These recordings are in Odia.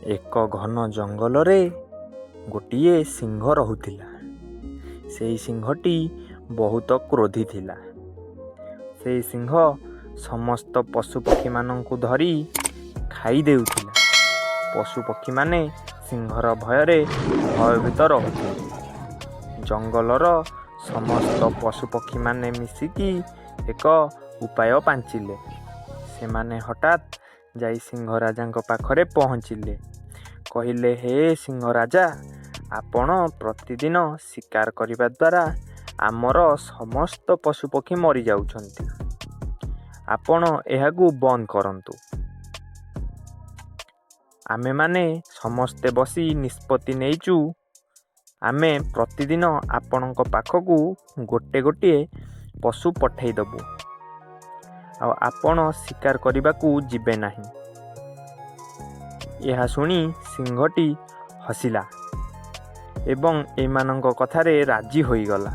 ଏକ ଘନ ଜଙ୍ଗଲରେ ଗୋଟିଏ ସିଂହ ରହୁଥିଲା। ସେଇ ସିଂହଟି ବହୁତ କ୍ରୋଧୀ ଥିଲା। ସେଇ ସିଂହ ସମସ୍ତ ପଶୁପକ୍ଷୀମାନଙ୍କୁ ଧରି ଖାଇ ଦେଉଥିଲା। ପଶୁପକ୍ଷୀମାନେ ସିଂହର ଭୟରେ ଭୟଭୀତ ରହୁଥିଲେ। ଜଙ୍ଗଲର ସମସ୍ତ ପଶୁପକ୍ଷୀମାନେ ମିଶିକି ଏକ ଉପାୟ ପାଞ୍ଚିଲେ। ସେମାନେ ହଠାତ୍ ଯାଇ ସିଂହ ରାଜାଙ୍କ ପାଖରେ ପହଞ୍ଚିଲେ। କହିଲେ, ହେ ସିଂହ ରାଜା, ଆପଣ ପ୍ରତିଦିନ ଶିକାର କରିବା ଦ୍ୱାରା ଆମର ସମସ୍ତ ପଶୁପକ୍ଷୀ ମରିଯାଉଛନ୍ତି। ଆପଣ ଏହାକୁ ବନ୍ଦ କରନ୍ତୁ। ଆମେମାନେ ସମସ୍ତେ ବସି ନିଷ୍ପତ୍ତି ନେଇଛୁ, ଆମେ ପ୍ରତିଦିନ ଆପଣଙ୍କ ପାଖକୁ ଗୋଟେ ଗୋଟିଏ ପଶୁ ପଠେଇଦେବୁ, ଆଉ ଆପଣ ଶିକାର କରିବାକୁ ଯିବେ ନାହିଁ। ଏହା ଶୁଣି ସିଂହଟି ହସିଲା ଏବଂ ଏମାନଙ୍କ କଥାରେ ରାଜି ହୋଇଗଲା।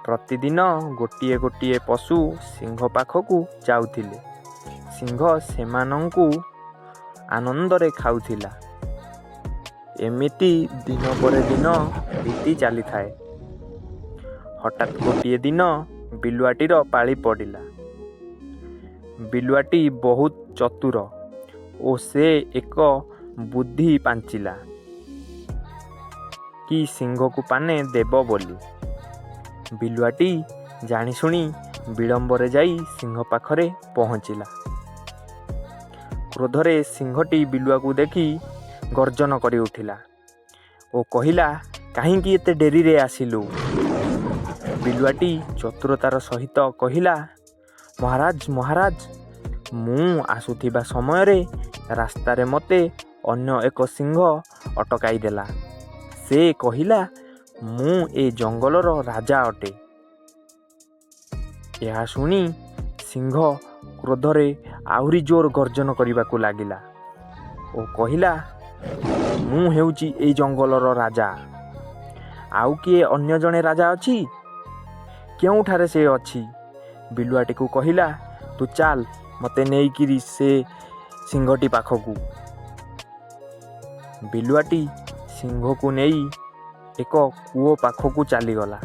ପ୍ରତିଦିନ ଗୋଟିଏ ଗୋଟିଏ ପଶୁ ସିଂହ ପାଖକୁ ଯାଉଥିଲେ। ସିଂହ ସେମାନଙ୍କୁ ଆନନ୍ଦରେ ଖାଉଥିଲା। ଏମିତି ଦିନ ପରେ ଦିନ ବିତି ଚାଲିଥାଏ। ହଠାତ୍ ଗୋଟିଏ ଦିନ ବିଲୁଆଟିର ପାଳି ପଡ଼ିଲା। ବିଲୁଆଟି ବହୁତ ଚତୁର ଓ ସେ ଏକ ବୁଦ୍ଧି ପାଞ୍ଚିଲା କି ସିଂହକୁ ପାନେ ଦେବ ବୋଲି। ବିଲୁଆଟି ଜାଣିଶୁଣି ବିଳମ୍ବରେ ଯାଇ ସିଂହ ପାଖରେ ପହଞ୍ଚିଲା। କ୍ରୋଧରେ ସିଂହଟି ବିଲୁଆକୁ ଦେଖି ଗର୍ଜନ କରି ଉଠିଲା ଓ କହିଲା, କାହିଁକି ଏତେ ଡେରିରେ ଆସିଲୁ? ବିଲୁଆଟି ଚତୁରତାର ସହିତ କହିଲା, ମହାରାଜ, ମହାରାଜ, ମୁଁ ଆସୁଥିବା ସମୟରେ ରାସ୍ତାରେ ମୋତେ ଅନ୍ୟ ଏକ ସିଂହ ଅଟକାଇ ଦେଲା। ସେ କହିଲା, ମୁଁ ଏ ଜଙ୍ଗଲର ରାଜା ଅଟେ। ଏହା ଶୁଣି ସିଂହ କ୍ରୋଧରେ ଆହୁରି ଜୋର ଗର୍ଜନ କରିବାକୁ ଲାଗିଲା ଓ କହିଲା, ମୁଁ ହେଉଛି ଏଇ ଜଙ୍ଗଲର ରାଜା। ଆଉ କିଏ ଅନ୍ୟ ଜଣେ ରାଜା ଅଛି? କେଉଁଠାରେ ସେ ଅଛି? ବିଲୁଆଟିକୁ କହିଲା, ତୁ ଚାଲ ମୋତେ ନେଇକିରି ସେ ସିଂହଟି ପାଖକୁ। ବିଲୁଆଟି ସିଂହକୁ ନେଇ ଏକ କୂଅ ପାଖକୁ ଚାଲିଗଲା।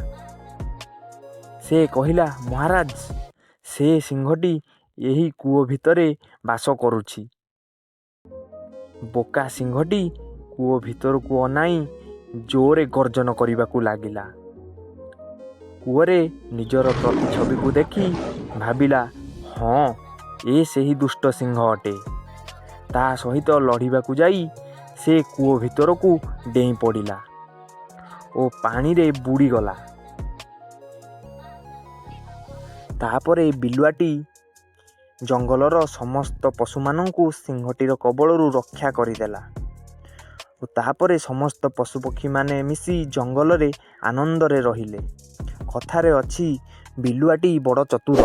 ସେ କହିଲା, ମହାରାଜ, ସେ ସିଂହଟି ଏହି କୂଅ ଭିତରେ ବାସ କରୁଛି। ବୋକା ସିଂହଟି କୂଅ ଭିତରକୁ ଅନାଇ ଜୋରରେ ଗର୍ଜନ କରିବାକୁ ଲାଗିଲା। କୂଅରେ ନିଜର ପ୍ରତିଛବିକୁ ଦେଖି ଭାବିଲା, ହଁ, ଏ ସେହି ଦୁଷ୍ଟ ସିଂହ ଅଟେ। ତା ସହିତ ଲଢ଼ିବାକୁ ଯାଇ ସେ କୂଅ ଭିତରକୁ ଡେଇଁ ପଡ଼ିଲା ଓ ପାଣିରେ ବୁଡ଼ିଗଲା। ତାପରେ ବିଲୁଆଟି ଜଙ୍ଗଲର ସମସ୍ତ ପଶୁମାନଙ୍କୁ ସିଂହଟିର କବଳରୁ ରକ୍ଷା କରିଦେଲା ଓ ତାପରେ ସମସ୍ତ ପଶୁପକ୍ଷୀମାନେ ମିଶି ଜଙ୍ଗଲରେ ଆନନ୍ଦରେ ରହିଲେ। କଥାରେ ଅଛି, ବିଲୁଆଟି ବଡ଼ ଚତୁର।